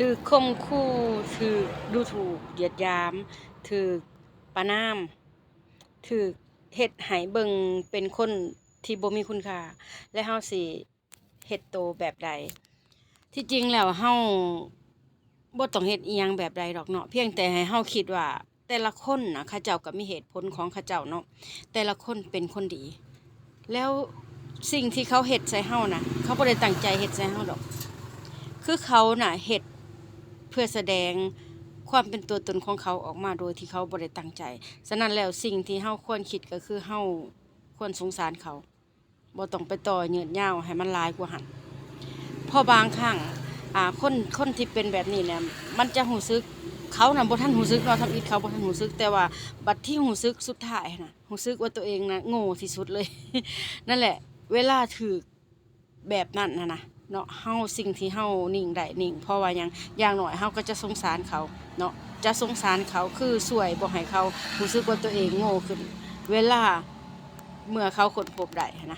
ຖືກຂົ່ມຂູ່, ຖືກດູຖູກ, ຢຽດຫຍາມ, ຖືກປະນາມ, ຖືກເຮັດໃຫ້ເບິ່ງເປັນຄົນທີ່ບໍ່ມີຄຸນຄ່າ ແລະ ເຮົາຊິເຮັດໂຕແບບໃດ? ທີ່ຈິງແລ້ວເຮົາບໍ່ຕ້ອງເຮັດອີ່ຫຍັງແບບໃດດອກເນາະ, ພຽງແຕ່ໃຫ້ເຮົາຄິດວ່າ ແຕ່ລະຄົນນະ ເຂົາເຈົ້າກໍມີເຫດຜົນຂອງເຂົາເຈົ້າເນາະ, ແຕ່ລະຄົນເປັນຄົນດີ ແລ້ວສິ່ງທີ່ເຂົາເຮັດໃສ່ເຮົານະ ເຂົາບໍ່ໄດ້ຕັ້ງໃຈເຮັດໃສ່ເຮົາດອກ, ຄືເຂົານະເຮັດເພື່ອສະແດງຄວາມເປັນຕົວຕົນຂອງເຂົາອອກມາໂດຍທີ່ເຂົາບໍ່ໄດ້ຕັ້ງໃຈ. ສະນັ້ນແລ້ວ ສິ່ງທີ່ເຮົາຄວນຄິດກໍຄືເຮົາຄວນສົງສານເຂົາ. ບໍ່ຕ້ອງໄປຕໍ່ຍືດຍາວໃຫ້ມັນຫຼາຍກວ່າຫັ້ນ, ເພາະບາງຄັ້ງ ອ່າ ຄົນ ຄົນທີ່ເປັນແບບນີ້ນະ ມັນຈະຮູ້ສຶກ, ເຂົານະບໍ່ທັນຮູ້ສຶກເນາະ, ທຳອິດເຂົາບໍ່ທັນຮູ້ສຶກ, ແຕ່ວ່າບັດທີ່ຮູ້ສຶກສຸດທ້າຍຫັ້ນນະ ຮູ້ສຶກວ່າຕົວເອງນະໂງ່ທີ່ສຸດເລີຍ. ນັ້ນແຫຼະ ເວລາຖືກແບບນັ້ນຫັ້ນນະເນາະ, ເຮົາ ສິ່ງທີ່ເຮົານິ່ງໄດ້ນິ່ງ ເພາະວ່າຫຍັງ? ຢ່າງໜ້ອຍເຮົາກໍຈະສົງສານເຂົາເນາະ, ຈະສົງສານເຂົາ ຄືຊ່ວຍບໍ່ໃຫ້ເຂົາຮູ້ສຶກວ່າຕົວເອງໂງ່ຂຶ້ນ ເວລາເມື່ອເຂົາຄົ້ນພົບໄດ້ຫັ້ນນະ.